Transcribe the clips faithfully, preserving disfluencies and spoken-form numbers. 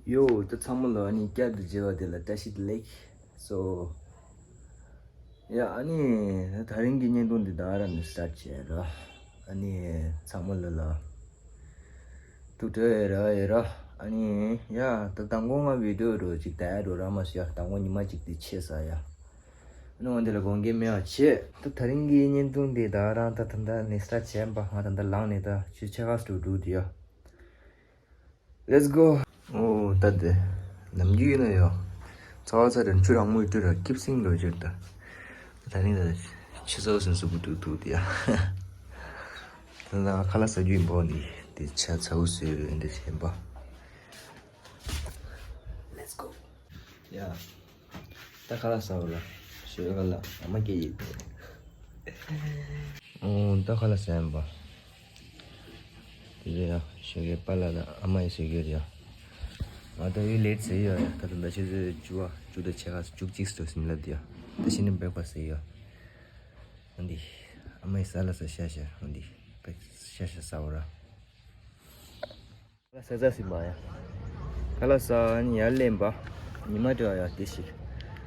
ཡོ། ད་ཚང་མ་ལ་ཨ་ནི་བསྐྱར་དུ་མཇལ་བ་དེ་ལ་བཀྲ་ཤིས་བདེ་ལེགས། So, ཡ། ཨ་ནི་ད་རིང་གི་བརྙན་ཐུང་འདི་ད་རང་ནས་སི་ཊར་ཊི་བྱས་ར། ཨ་ནི་ཚང་མ་ལ་ལ་ཐུགས་ཁྲོ་ཡོད་ར་ཡོད་ར། ཨ་ནི་ཡ། ད་དང་པོ་ང་བི་ཌི་ཡོ་རོ་ཅིག་ད་ཡ་རོ་ར་མ་སི་ཡ། དང་པོ་ཉི་མ་ཅིག་དེ་ཆེ་ས་ཡ། ཨ་ནི་འོན་དེ་ལ་དགོངས་འགལ་མེད་པ་བྱས། ད་ད་རིང་གི་བརྙན་ཐུང་འདི་ད་རང་ད་ད་ད་ནས་སི་ཊར་ཊི་བྱས་པ། ང་ད་ད་ལངས་ནས་ད་ཆུ་ཆེ་ཁ་སུ་འགྲོ་དུ་ཡ། Let's go. ཨོ་ད་དེ་ནམ་རྒྱུན་ཡིན་ན་ཡོ། ཚ་བ་ཚ་དྲན་ཆུ་རང་མོས་སྤྲུལ་ར་keep singing ལོ་ཅིག་ད། ད་ནི་ད་ཆུ་ཚ་བ་སིན་སུ་བུ་ཏུ་ཏུ་དེ་ཡ། ད་ང་ཁ་ལག་ཟ་རྒྱུ་ཡིན་པོ་འདི་དེ་ཆ་ཚ་བོ་སོས་འདི་བྱེད་པ། Let's go. ཡ། ད་ཁ་ལག་ཟ་བ་ལ་ཞོལ་ཁ་ལག་ཨ་མ་སྐྱེ་ཡིན། ཨོ་ད་ཁ་ལག་ཟ་ཡིན་པ། དེ་རེད་ཡ། ཞོལ་གི་པཱ་ལགས་དང་ཨ་མ་ཡི་ཟེར་གྱི་རེད་ཡ། ང་ད་ཡུལ་ལེ་ཊི་ཟེར་ཡོད་ཡ། ད་ད་ད་ཆུ་ཚོད་བཅུ་བ་བཅུ་དང་ཕྱེད་ཀ་བཅུ་གཅིག་སུ་ཟིན་ལབ་དེ་ཡ། ད་ཕྱི་ནས་བྷི་རེག་ཕ་སི་ཟེར་ཡོད། འོན་ཏེ་ཨ་མ་ཡི་ཟ་ལ་ཟ་ཤ་ཤ། འོན་ཏེ་བྷི་རེག་ཤ་ཤ་ཟ་བ་ར། ཁ་ལག་ཟ་ཟ་ཟིན་པ་ཡ། ཁ་ལག་ཟ་ནི་ཡར་ལེན་པ། ཉི་མ་དྲོ་ཡ་དེ་ཞིག་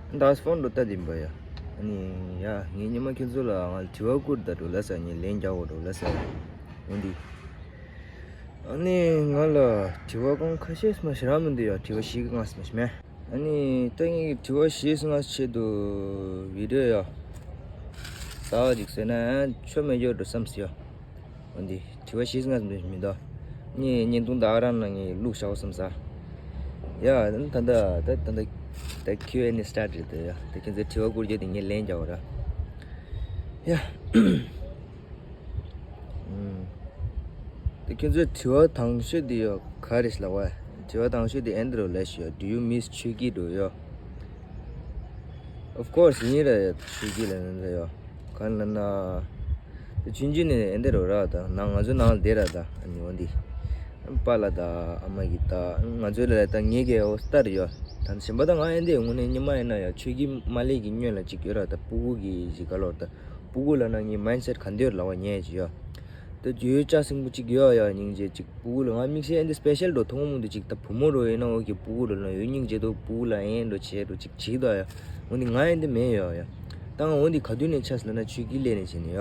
ད་ཕོན་འགྲོ་ལྟ་དིན་པ་ཡ། ཨ་ནི་ཡ། ངས་ཉི་མ་ཁྱེད་ཚོ་ལ་ང་ལ་དྲི་བ་བསྐུར་ད་འགྲོ་ལ་ཟ། ངས་ལན་རྒྱག་འོ་འགྲོ་ལ་ཟ། འོན་ཏེ་ཨ་ནི་ང་ལ་དྲི་བ་གང་ཁ་ཤས་མ་ཞེ་ར་མི་འདུག་ཡ། དྲི་བ་ཞིག་ང་སི་མ་ཤི་མེ། ཨ་ནི་ད་ངས་དྲི་བ་ཞིག་ང་ཆེད་དུ་བི་ཌི་ཡོ་ཡ། ཟ་བ་ཅིག་ཟེར་ན་ཆོ་མེ་འགྱོ་འགྲོ་བསམ་སི་ཡ། འོན་ཏེ་དྲི་བ་ཞིག་ང་མི་མི་འདུག་ངས་བརྙན་ཐུང་ད་རང་ནང་ངས་བླུགས་བཞག་བསམ་ས། ཡ། ད་ད་ད་ད་ད་ཁྱུ་ཨེན་ཨེ་སི་ཊར་ཊི་རེད་དོ་ཡ། ད་ཁྱེད་ཚོས་དྲི་བ་བསྐུར་རྒྱུ་དེ་ངས་ལན་རྒྱག་འོ་ར། ཡ། ཨུམ། ད་ཁྱེད་ཚོས་དྲི་བ་དང་ཤོས་དེ་ཡོ་ག་རེ་ལབ་བ། དྲི་བ་དང་ཤོས་དེ་ཨེ་འདི་རོ་ལབ་ཤི་ཡ། Do you miss ཆོས་སྐྱིད་འགྲོ་ཡ། Of course ཡིན་ར་ཡ། ཆོས་སྐྱིད་ལ་ཡིན་ར་ཡ། ག་ལ་ན། ཆུང་ཆུང་ནས་ཨེ་འདི་རོ་ར། ད་ནང་ང་ཚོའི་ནང་ལ་བསྡད་ར། ད་ཨ་ནི་འོན་ཏེ་པཱ་ལགས་དང་ཨ་མ་གི་ད་ང་ཚོའི་ལ་ད་ངེད་ཀྱི་འོ་སྟར་ཡོད། ད་གཞན་པ་ད་ང་ཨེ་འདི་དངོས་གནས་སྙིང་མ་ཡིན་ན་ཡ། ཆོས་སྐྱིད་མ་ལེགས་ཀྱི་སྔོན་ལ་ཅིག་ཡོད་ར། ད་སྤུ་གུ་གི་གཞིས་ཀ་ལོར་ད་སྤུ་གུ་ལ་ན་ངའི་མའིན་སེ་ཊི་ག་འདི་ཡོད་ལབ་པ་ཉན་ཅིག་ཡོད། ད་རྒྱུས་ཡོད་ལྕགས་སྲིན་པོ་གཅིག་ཡོད་ཡ། སྙིང་རྗེ་གཅིག་སྤུ་གུ་ལ་ང་དམིགས་བསལ་ཨེ་འདི་སི་པེ་ཤལ་འགྲོ་མཐོང་མོ་འདི་གཅིག་ད་བུ་མོ་རོ་ཡིན་ན་འོ་གི་སྤུ་གུ་རོ་ལ་ཡོད་སྙིང་རྗེ་དོ། སྤུ་གུ་ལ་ཨེ་འགྲོ་བྱེད་འགྲོ་གཅིག་བྱེད་དོ་ཡ། འོ་འདི་ང་ཨེ་འདི་མེད་ཡོད་ཡ། ད་ང་འོ་འདི་ག་དུས་ནས་ཆགས་ལ་ན་ཆོས་སྐྱིད་ལས་ནས་བྱས་ནས་ཡ།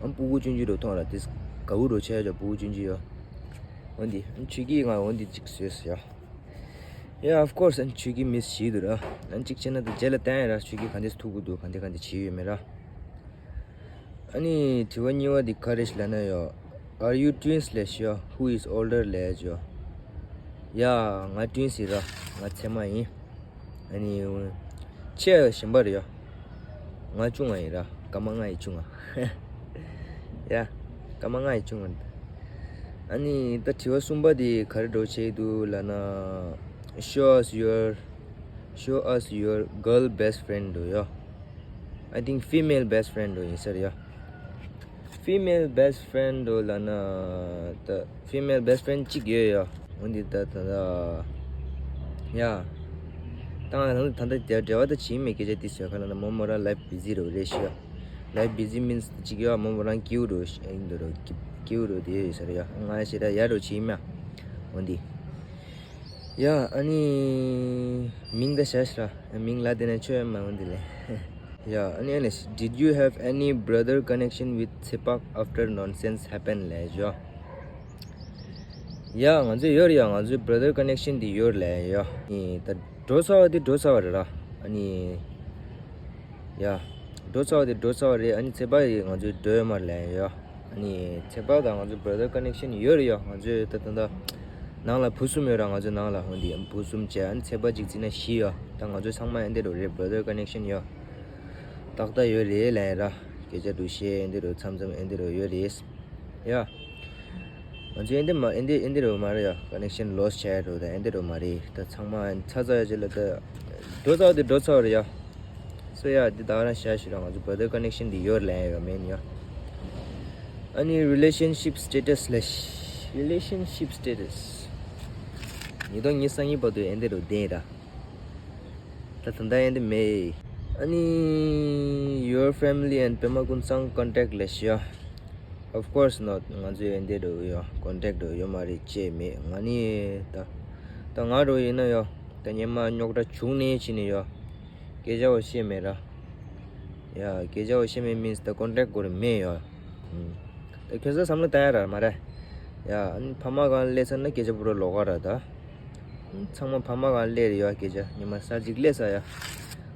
ཨམ་སྤུ་གུ་ཆུང་ཆུང་རོ་མཐོང་ར་དེ་དགའ་བོ་རོ་ཆེ་ཡ། སྤུ་གུ་ཆུང་ཆུང་ཡ། འོ་འདི་ཨམ་ཆོས་སྐྱིད་ང་འོ་འདི་གཅིག་བཟོས་སོ་ཡ། Yeah, of course ཨན་ཆོས་སྐྱིད་མིས་བྱེད་འདུག་ར། ཨན་གཅིག་བྱས་ན་ད་རྗེས་ལ་བསྟན་ཡ་ར། ཆོས་སྐྱིད་ག་འདྲས་ཐུག་གི་འདུག་ག་འདྲས་ག་འདྲས་བྱེད་ཡོད་མེད་ར། ཨ་ནི་དྲི་བ་གཉིས་པ་འདི་ག་རེ་ཞིག་ལབ་ན་ཡོ། Are you twins ལབ་ཤི་ཡོ། Who is older ལབ་ཤི་ཡོ། ཡ། ང་ཊུན་སི་ར། ང་ཚད་མ་ཡིན། ཨ་ནི་ཆེ་གཞན་པ་རེད་ཡོ། ང་ཆུང་ང་ཡིན་ར། སྐར་མ་ལྔ་ཡི་ཆུང་ང་། ཡ། སྐར་མ་ལྔ་ཡི་ཆུང་ང་། ཨ་ནི་ད་དྲི་བ་གསུམ་པ་དེ་ག་རེ་འདྲ་བོ་བྱེད་འདུག་ལབ་ན། Show us your, show us your girl best friend འདུག་ཡོ། I think female best friend འདུག་ཡིན་ས་རེད་ཡོ། Female best friend འདུག་ལབ་ན། ད་female best friend གཅིག་ཡོད་ཡོ། འོན་ཏེ་ད་ད་ད། ཡ། ད་ང་རང་ད་ལྟ་དེ་འབྲེལ་བ་ད་བྱེད་མེད་སྐད་ཆ་དེ་ཟེར་ག་ལབ་ན་མོ་མོ་རང་life busy རེད་ཤི་ཡོ། Life busy means གཅིག་ཡོད་མོ་མོ་རང་སྐྱིད་པོ་འགྲོ་ཡིན་འདུག་རོ། སྐྱིད་པོ་འགྲོ་དེ་ཡོད་ས་རེད་ཡ། ང་ཞེ་དྲག་ཡ་འགྲོ་བྱེད་མ། འོན་ཏེ། ཡ་ཨ་ནི། མིང་ད་ཤ་ཤ་ར། མིང་ལ་དེ་ན་ཆོས་མ་འོན་ཏེ་ལེ། ཡ་ཨ་ནི་ཨ་ནི། Did you have any brother connection with Tsepak after nonsense happened ལེ་ཞོ། ཡ་ང་ཚོ་ཡོད་རེད་ཡ། ང་ཚོའི་brother connection དེ་ཡོད་ལེ་ཡ། ཨ་ནི་ད་འགྲོ་ཚར་བ་དེ་འགྲོ་ཚར་བ་རེད་ར། ཨ་ནི། ཡ། འགྲོ་ཚར་བ་དེ་འགྲོ་ཚར་བ་རེད། ཨ་ནི་ཚེ་པ་ཡི་ང་ཚོའི་འགྲོ་ཡོད་མ་རེད་ལེ་ཡ། ཨ་ནི་ཚེ་པ་དང་ང་ཚོའི་brother connection ཡོད་རེད་ཡ། ང་ཚོའི་ད་ད་ད། ནང་ལ་བུ་གསུམ་ཡོད་ར། ང་ཚོའི་ནང་ལ་འོན་ཏེ་བུ་གསུམ་བྱས། ཨ་ནི་ཚེ་པ་གཅིག་བརྩིས་ན་བཞི་ཡོད། ད་ང་ཚོའི་ཚང་མ་ཨེ་འདྲ་རེད། brother connection ཡོད། ཏག་ཏག་ཡོད་རེད་ལེ་ར། སྐད་ཆ་འདྲ་བཤད་ཨེ་འདྲ་མཚམས་མཚམས་ཨེ་འདྲ་ཡོད་རེད། ཡ། ང་ཚོ་ཨེ་འདྲ་མ་ཨེ་འདྲ་ཨེ་འདྲ་མ་རེད་ཡ། connection loss བྱས་འགྲོ་ད་ཨེ་འདྲ་མ་རེད། ད་ཚང་མ་ཚ་ཚ་ཡ་ཅིག་ལ་ད་འགྲོ་ཚར་བ་དེ་འགྲོ་ཚར་བ་རེད་ཡ། སོ་ཡ་འདི་ད་རང་ཤ་ཤི་ར། ང་ཚོ་brother connection འདི་ཡོད་ལེ་ཡོད་མེད་ཡ། ཨ་ནི་relationship status ལེ་ཤི། relationship status ཉིས་སྟོང་ཉི་ཤུ་རྩ་གཉིས་བར་དུ་ཨེ་འདྲ་རུ་བསྡད་ར། ད་ད་ལྟ་ཨེ་འདྲ་མེད། ཨ་ནི། Your family and པད་མ་ཀུན་བཟང་contact ལེ་ཤི་ཡ། Of course not. ང་ཚོའི་ཨེ་འདྲ་རུ་ཡ་contact རུ་ཡོད་མ་རེད། ཅེས་མེད། ང་ནི་ད་ ད་ང་རུ་ཡིན་ན་ཡོ། ད་ཉི་མ་རྙོག་དྲ་བྱུང་ནས་ཕྱིན་ནས་ཡོ། སྐད་ཆ་བོ་བཤད་མེད་ར། ཡ། སྐད་ཆ་བོ་བཤད་མེད་མིན་ད་ཀོན་ཊེག་སྐོར་མེད་ཡོ། ཨུམ། ད་ཁྱོད་ཚོ་བསམ་བློ་བཏང་ཡ་ར་མ་རེད། ཡ། ཨ་ནི་ཕ་མ་གང་སླེབས་ཚར་ན་སྐད་ཆ་པུ་ར་ལོག་ག་ར་ད། ཚང་མ་ཕ་མ་གང་སླེབས་རེད་ཡོ་སྐད་ཆ་ཉི་མ་གསར་ཅིག་སླེབས་ས་ཡ།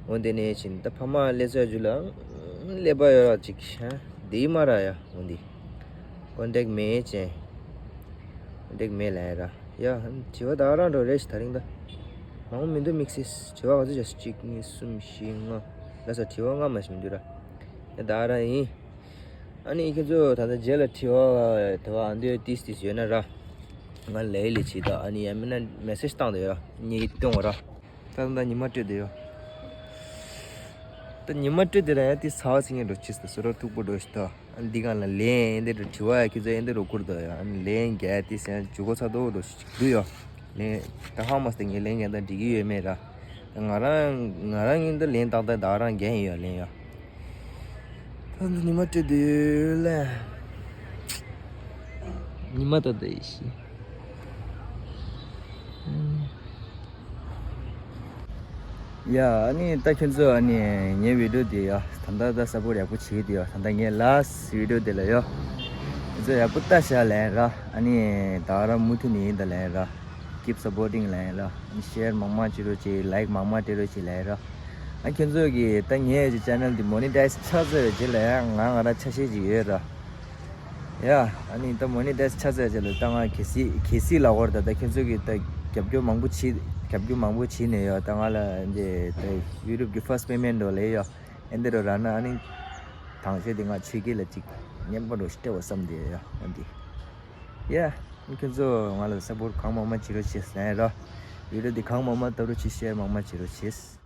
འོ་དེ་ནས་ཕྱིན་ད་ཕ་མ་སླེབས་ས་རྒྱུ་ལ། སླེབས་པ་ཡོ་ར་ཅིག་ཤ། དེ་མ་ར་ཡ་འོ་འདི། ཀོན་ཊེག་མེད་ཅན། ཀོན་ཊེག་མེད་ལ་ཡ་ར། ཡ། དྲི་བ་ད་རང་འགྲོ་རེད་ཤི་ད་རིང་ད། མང་པོ་མི་འདུག་དམིགས་བསལ་དྲི་བ་ག་ཚོད་བྱས་གཅིག་གཉིས་གསུམ་བཞི་ལྔ། ལ་ས་དྲི་བ་ལྔ་མ་ཞིག་མི་འདུག་ར། ཡ་ད་རང་ཡིན། ཨ་ནི་ཁྱེད་ཚོ་ད་ལྟ་རྗེས་ལ་དྲི་བ་དེ་བ་འདི་ཏིས་ཏིས་ཡོད་ན་ར། ང་ལས་ལས་བྱེད་ད་ཨ་ནི་ཡ་མིན་ན་མེ་སེ་ཇི་བཏང་དེ་ཡོད་ར་ངས་སྟོན་བ་ར། ད་ད་ཉི་མ་སྤྲོད་དེ་ཡོད། ད་ཉི་མ་སྤྲོད་དེ་ར་ཡ་དེ་ཚ་བ་ཚིག་ངན་འགྲོ་ཆིས་ད་སོ་ར་མཐུག་པོ་འགྲོ་ཤི་ད། ཨ་འདི་གང་ལ་ལན་འདི་འགྲོ་དྲི་བ་ཡ་ཁྱེད་ཚོ་ཨེ་འདི་རུ་བསྐུར་ད་ཡ་ཨ་ནི་ལན་རྒྱ་དེ་སེ་འཇུ་གོ་ཚ་དོ་འགྲོ་ཤི་འདུག་ཡོད། ལན་ད་ཧ་མ་སྟེ་ངས་ལན་རྒྱ་ད་འགྲིག་གི་ཡོད་མེད་ར། ད་ང་རང་ང་རང་ཡིན་ད་ལན་ཏག་ཏག་ད་རང་རྒྱ་ཡིན་ཡོད་ལན་ཡོད། ད་འདི་ཉི་མ་སྤྲོད་དེ་ལ། ཉི་མ་ད་ད་ཡིན་ཤི། ཡ། ཨ་ནི་ད་ཁྱོད་ཚོ་ཨ་ནི་ངའི་བི་ཌི་ཡོ་དེ་ཡ་ད་ལྟ་ད་སབ་པོར་ཊ་ཡག་པོ་བྱེད་དེ་ཡ་ད་ལྟ་ངའི་ལ་སི་ཊི་བི་ཌི་ཡོ་དེ་ལ་ཡ། ཁྱོད་ཚོ་ཡག་པོ་ལྟ་ཤ་ལན་ར། ཨ་ནི་ད་ར་མུ་མཐུད་ནས་ཡིན་ད་ལན་ར། Keep supporting ལན་ར། ཨ་ནི་ཤེར་མང་མང་བྱེད་རོགས་བྱེད། ལའིཀ་མང་མང་སྤྲད་རོགས་བྱེད་ལན་ར། ཨ་ཁྱོད་ཚོ་གི་ད་ངའི་ཅེ་ནལ་འདི་མོ་ནི་ཊའིཛ་ཆགས་ཚར་བའི་རྗེས་ལ་ཡ་ང་ང་ར་ཆ་ཤས་ཅིག་ཡོད་ར། ཡ། ཨ་ནི་ད་མོ་ནི་ཊའིཛ་ཆགས་ཚར་རྗེས་ལ་ད་ང་གལ་སྲིད་གལ་སྲིད་ལ་བར་ད་ད་ཁྱེད་ཚོ་གི་ད་རྒྱབ་སྐྱོར་མང་པོ་བྱེད་རྒྱབ་སྐྱོར་མང་པོ་བྱེད་ནས་ཡོད་ད་ང་ལ་འདི་ད་ཡུ་ཊུབ་གི་ཕར་སི་ཊི་པེ་མེན་ཊི་འགྲོ་ལས་ཡོད་ཨེ་འདི་རོ་ར་ན་ཨ་ནི་དང་ཤེས་དེ་ང་ཆོས་སྐད་ལ་ཅིག་ཉན་པ་འགྲོ་སྤྲད་བ་བསམ་དེ་ཡོད་ཨ་འདི། ཡ། ཁྱེད་ཚོ་ང་ལ་སབ་པོར་ཊི་གང་མང་མང་བྱེད་རོགས་བྱེད་ཟེར་ན་ཡ་ར། བི་ཌི་ཡོ་འདི་གང་མང་མང་ལྟ་རོགས་བྱེད། ཤེར་མང་མང་བྱེད་རོགས་བྱེད།